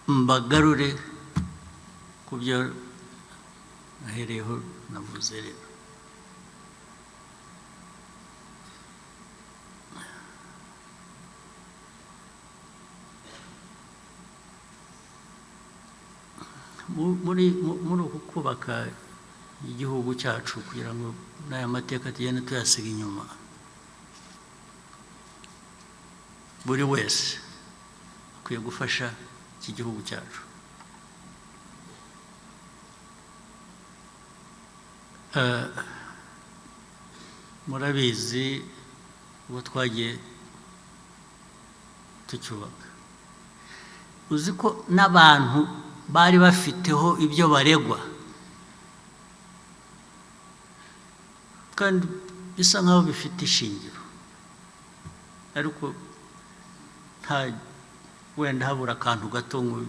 Mbagarure ku byo nahereyeho navuze rero. Muri uku kubaka igihugu cyacu, kugira ngo n'aya mateka tugende tuyasiga inyuma, buri wese akwiye gufasha iki gihugu cyacu. Murabizi ubu twagiye tucyubaka, uzi ko n'abantu bari bafiteho ibyo baregwa kandi bisa nkaho bifite ishingiro, ariko nta wenda habura akantu gato ngo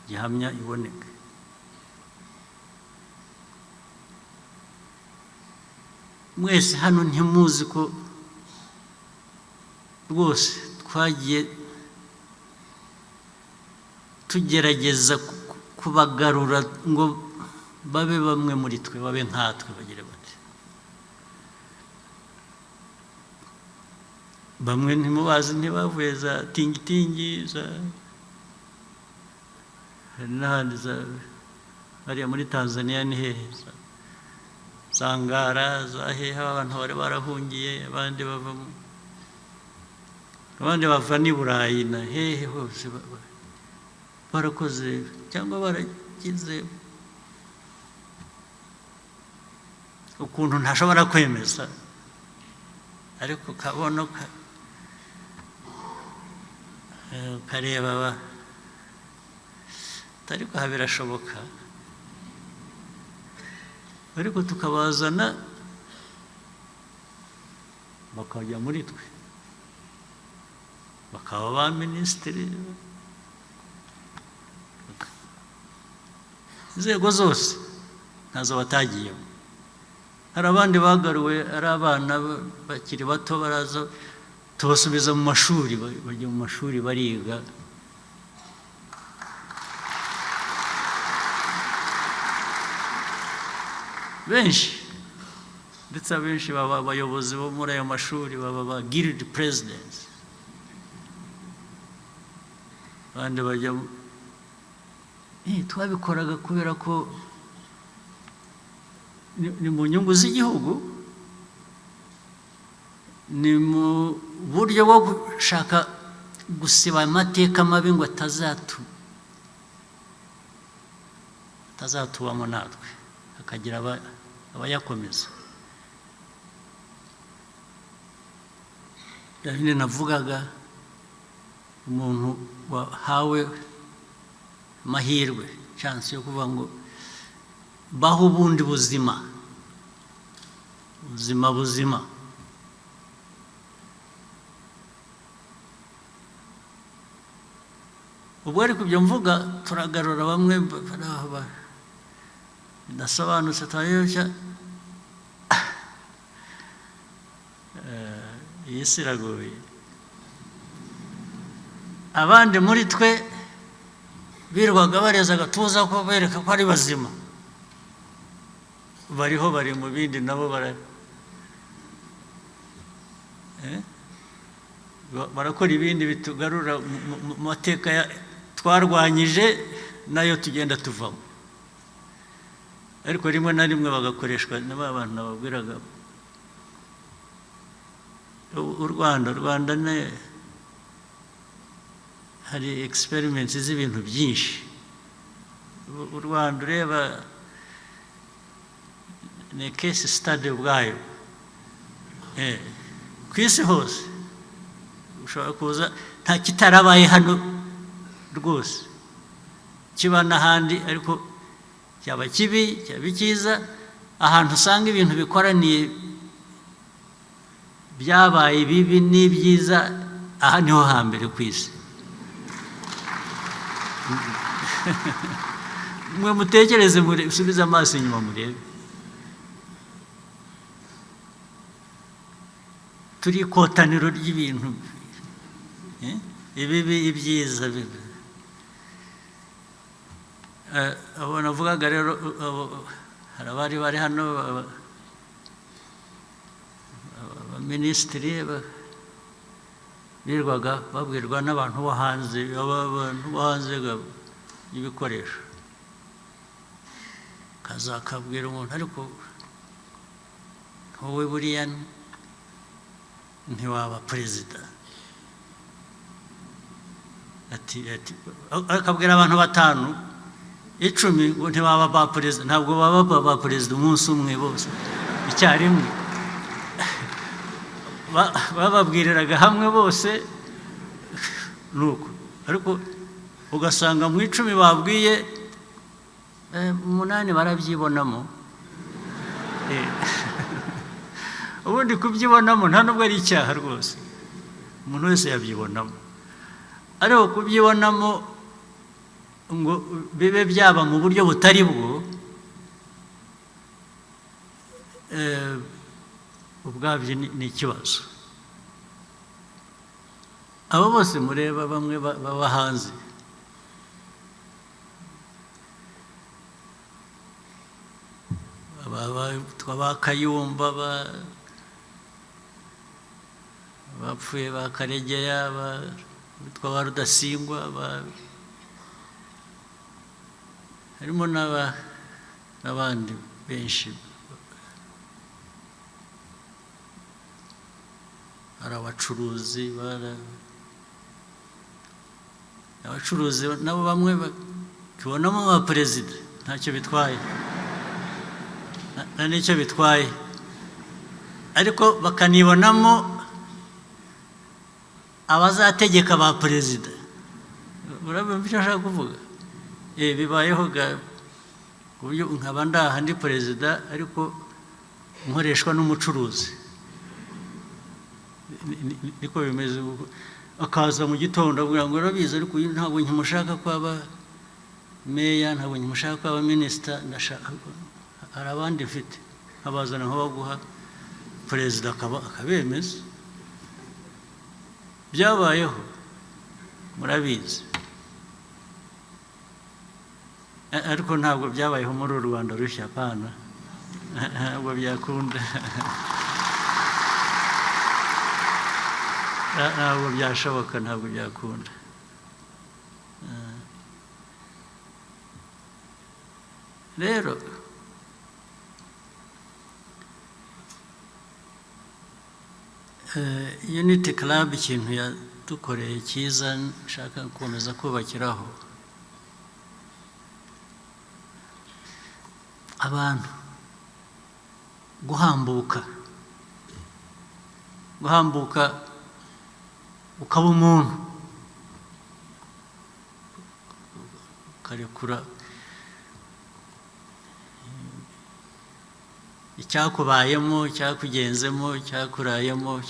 gihamya iboneke. Mwese hano ntimuzi ko rwose twagiye tugerageza kubagarura ngo babe bamwe muri twe, babe nkatwe, bagire bati bamwe ntimubazi, ntibavuye za Tingitingi, za hari n'ahandi, za hariya muri Tanzania ni hehe, za Ngara, za hehe, abantu bari barahungiye, abandi bava abandi bava n'i Burayi na hehe hose, barakoze cyangwa baragize ukuntu ntashobora kwemeza, ariko kabona ukareba ariko aha birashoboka, ariko tukabazana bakajya muri twe, bakaba ba minisitiri, inzego zose ntazo batagiyemo. Hari abandi bagaruwe ari abana bakiri bato, baraza tubasubiza mu mashuri, bajya mu mashuri bariga. Benshi, ndetse abenshi baba abayobozi bo muri ayo mashuri, baba ba guild presidents, abandi bajya twabikoraga kubera ko ni mu nyungu z'igihugu, ni mu buryo bwo gushaka gusiba amateka mabi ngo atazatubamo natwe hakagira abayakomeza. Bya bindi navugaga, umuntu wahawe amahirwe, chance yo kuvuga ngo baho ubundi buzima, buzima buzima, ubwo ariko ibyo mvuga, turagarura bamwe bidasobanutse, turayoshya. Iyi si iragoye. Abandi muri twe birirwaga bareza agatuza ko bereka ko ari bazima, bariho, bari mu bindi, nabo barakora ibindi bitugarura mu mateka twarwanyije nayo tugenda tuvamo, ariko rimwe na rimwe bagakoreshwa na ba bantu nababwiraga. U Rwanda ne hari experiments z'ibintu byinshi. U Rwanda ureba ni case study ubwayo ku isi hose. Ushobora kuza nta kitarabaye hano rwose kiba n'ahandi, ariko cyaba kibi, cyaba icyiza, ahantu usanga ibintu bikoraniye byabaye bibi n'ibyiza, aha niho hambere ku isi. Mwe mutekereze, musubize amaso inyuma murebe. Turi ikotaniro ry'ibintu, ibibi, ibyiza bibi. Abo navugaga rero, hari abari bari hano, abaminisitiri birirwaga babwirwa n'abantu bo hanze, abantu bo hanze y'ibikoresho, kazakabwira umuntu, ariko wowe buriya ntiwaba perezida. Ati akabwira abantu batanu, 10 ngo ntibaba ba perezida. Ntabwo baba ba perezida umunsi umwe bose icyarimwe. Bababwiriraga hamwe bose nuko, ariko ugasanga mu 10 babwiye, 8 barabyibonamo. Ubundi kubyibonamo nta nubwo ari icyaha rwose, umuntu wese yabyibonamo, ariko kubyibonamo ngo bibe byaba mu buryo butari bwo, ubwabyo ni ikibazo. Abo bose mureba, bamwe baba hanze, ba Kayumba, bapfuye, ba Karegeya, bitwa ba Rudasingwa, harimo n'abandi benshi. Hari abacuruzi, abacuruzi nabo bamwe bakibonamo ba perezida, ntacyo bitwaye, nta n'icyo bitwaye, ariko bakanibonamo abazategeka ba perezida. Urabona icyo nshaka kuvuga? Bibayeho ga, ku buryo nkaba ndaha ndi perezida ariko nkoreshwa n'umucuruzi. Niko bimeze. Akaza mu gitondo avuga ngo urabizi, ariko uyu ntabwo nkimushaka ko aba meya, ntabwo nkimushaka ko aba minisita, ndashaka, hari abandi mfite, nkabazana nkabaguha, perezida akabemeza. Byabayeho, murabizi. Ariko ntabwo byabayeho muri uru Rwanda rushya, apana, ntabwo byakunda, ntabwo byashoboka, ntabwo byakunda. Rero Unity Club, ikintu yadukoreye cyiza nshaka gukomeza kubakiraho abantu, guhambuka, guhambuka ukaba umuntu, ukarekura icyakubayemo, icyakugenzemo, icyakurayemo,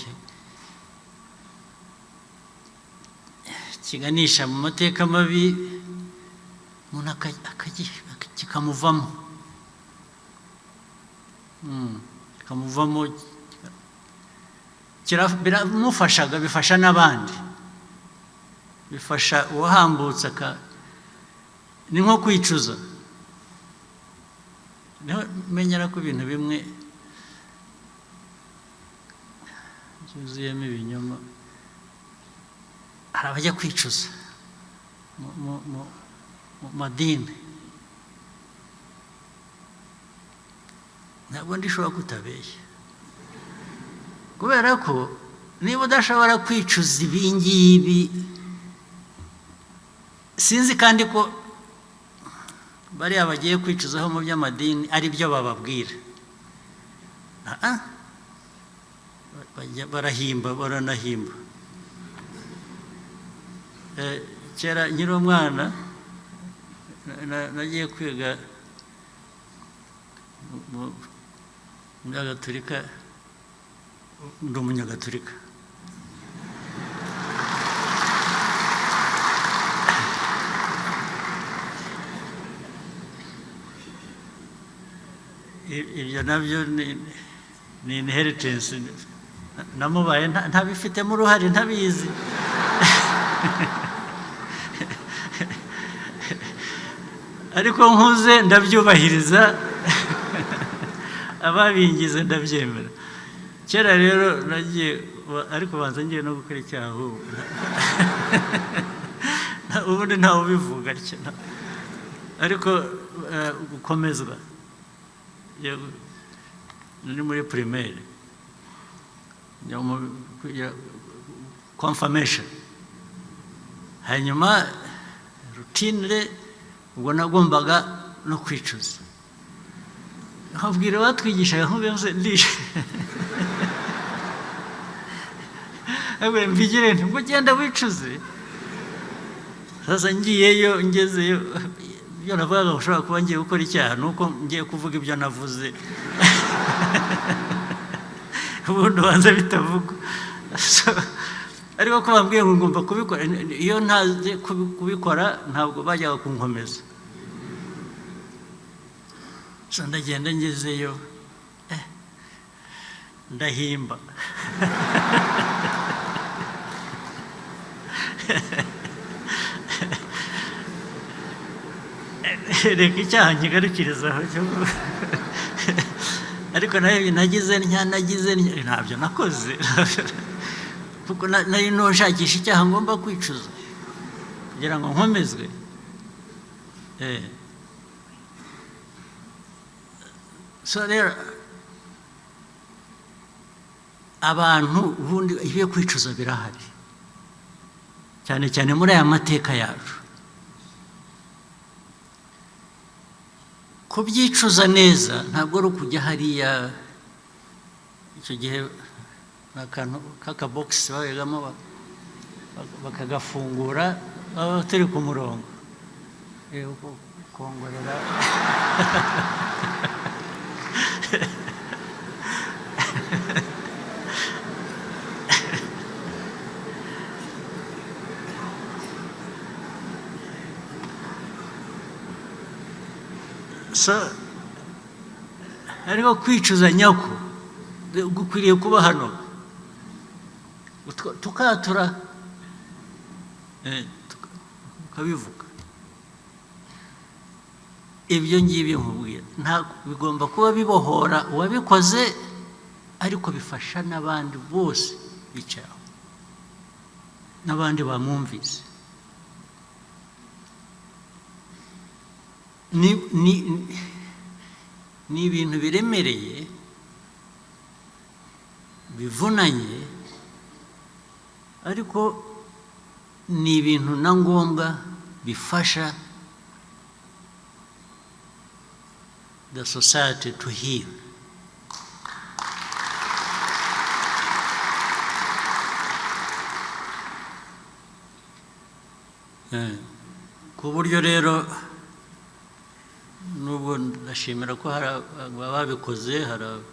kiganisha mu mateka mabi, umuntu kikamuvamo. Kikamuvamo, biramufashaga, bifasha n'abandi, bifasha uwahambutse, ni nko kwicuza. Niho menyera ko ibintu bimwe byuzuyemo ibinyoma. Hari abajya kwicuza mu madini, ntabwo ndishobora kutabeshya, kubera ko niba udashobora kwicuza ibi ngibi, sinzi kandi ko bariya bagiye kwicuzaho mu by'amadini ari byo bababwira. Bajya barahimba, baranahimba. Kera nkiri umwana, nagiye kwiga muri Gatolika, ndi umunyagatolika. Ibyo nabyo ni inheritance namubaye, ntabifitemo uruhare, ntabizi. Ariko nkuze ndabyubahiriza, ababingize ndabyemera. Kera rero nagiye, ariko banza ngiye no gukora icyaha ahubwo. Ubundi ntawe ubivuga atya, ariko gukomezwa ni muri primaire, confirmation, hanyuma routine. Ubwo nagombaga no kwicuza, nkabwira abatwigishaga nk'ubivuze, ndishe mbigire nti ngo ugenda wicuze. Sasa ngiyeyo, ngezeyo, ibyo navugaga ushobora kuba ngiye gukora icyaha, ni uko ngiye kuvuga ibyo navuze ubundi ubanza bitavugwa. Ariko ko bambwiye ngo ngomba kubikora, iyo ntazi kubikora ntabwo bajyaga kunkomeza. So ndagenda, ngezeyo ndahimba. Reka icyaha nkigarukiriza aho, ariko nayo nagize ntya, nagize ntya, ntabyo nakoze, kuko nari nshakisha icyaha ngomba kwicuza kugira ngo nkomezwe. So rero abantu ubundi ibyo kwicuza birahari, cyane cyane muri aya mateka yacu. Kubyicuza neza ntabwo ari ukujya hariya. Icyo gihe ni akantu k'akabogisi babigamo, bakagafungura, baba turi ku murongo, kongorera. So ariko kwicuza nyako gukwiriye kuba hano, tukatura, tukabivuga. Ibyo ngibyo nkubwira nta bigomba kuba bibohora uwabikoze, ariko bifasha n'abandi bose bicaye aho n'abandi bamwumvise. Ni ibintu biremereye, bivunanye, ariko ni ibintu na ngombwa bifasha the society to heal. Ku buryo rero nubwo ndashimira ko hari ababikoze, hari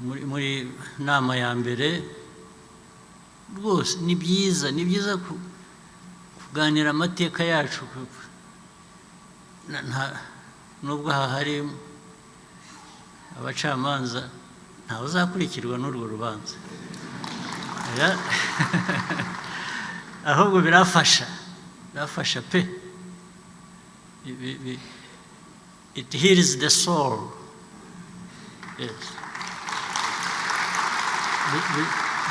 muri nama ya mbere rwose ni byiza kuganira amateka yacu. Nubwo aha hari abacamanza, ntawe uzakurikirwa n'urwo rubanza. Oya. Ahubwo birafasha, birafasha pe. It heals the soul, yes.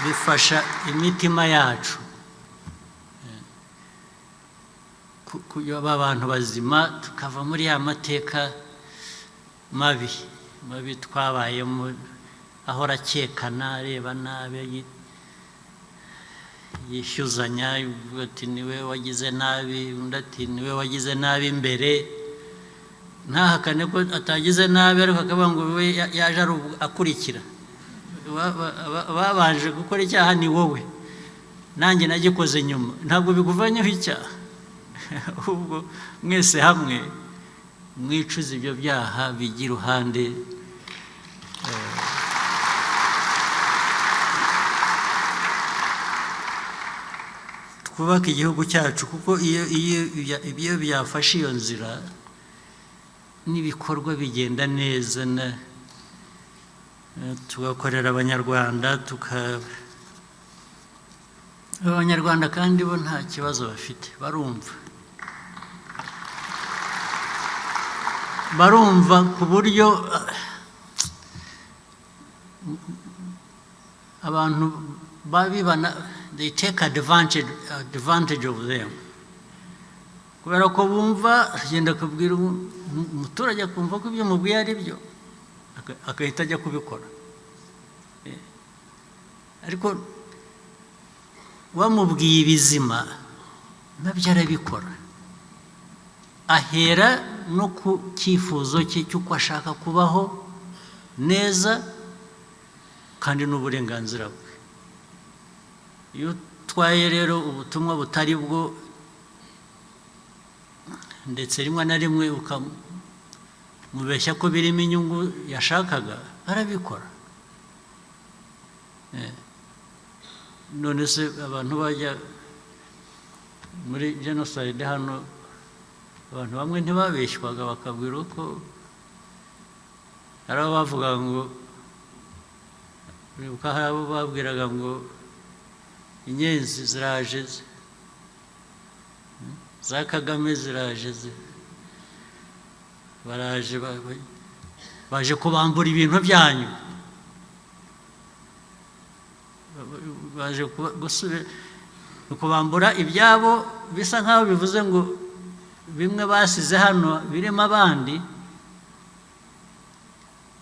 Bifasha imitima yacu kuba abantu bazima, tukava muri ya mateka mabi mabi twabayemo, ahora akekana, areba nabi, yishyuzanya, uvuga ati niwe wagize nabi, undi ati niwe wagize nabi mbere, ntahakane ko atagize nabi, ariko akavuga ngo we yaje ari akurikira. Babanje gukora icyaha ni wowe, nanjye nagikoze nyuma. Ntabwo bikuvanyeho icyaha, ahubwo mwese hamwe mwicuza ibyo byaha bijya iruhande. Twubake igihugu cyacu, kuko iyo byafashe iyo nzira n'ibikorwa bigenda neza, na tugakorera Abanyarwanda, Abanyarwanda kandi bo nta kibazo bafite, barumva. Barumva ku buryo abantu babibana, they take advantage of them, kubera ko bumva agenda akabwira umuturage, akumva ko ibyo mubwiye ari byo, agahita ajya kubikora. Ariko wamubwiye ibizima, nabyo arabikora, ahera no ku cyifuzo cye cy'uko ashaka kubaho neza, kandi n'uburenganzira bwe. Iyo utwaye rero ubutumwa butari bwo, ndetse rimwe na rimwe ukamubeshya ko birimo inyungu yashakaga, arabikora. None se abantu bajya muri jenoside hano, abantu bamwe ntibabeshywaga, bakabwira uko hari abo bavuga ngo, uribuka hari abo babwiraga ngo inyenzi ziraje za Kagame ziraje, baraje, baje kubambura ibintu byanyu, baje gusubira kubambura ibyabo, bisa nkaho bivuze ngo bimwe basize hano birimo abandi,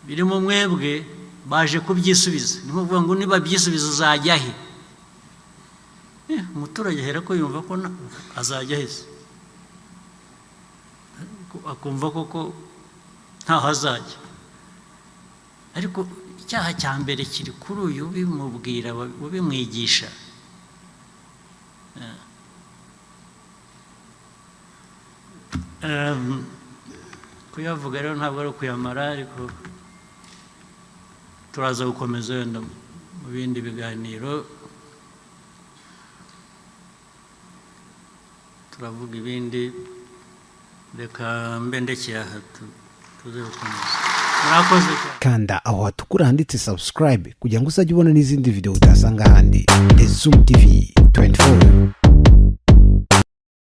birimo mwebwe, baje kubyisubiza. Ni ukuvuga ngo niba byisubiza uzajya he? Umuturage ahera ko yumva ko azajya he se? Akumva koko ntaho azajya. Ariko icyaha cya mbere kiri kuri uyu ubimubwira, ubimwigisha. Kuyavuga rero ntabwo ari ukuyamara, ariko turaza gukomeza wenda mu bindi biganiro, turavuga ibindi. Reka mbe ndekeye aha, tuze gukomeza. Murakoze cyane. Kanda aho hatukura handitse subscribe kugira ngo uzajye ubona n'izindi video utasanga ahandi. The Zoom TV 24.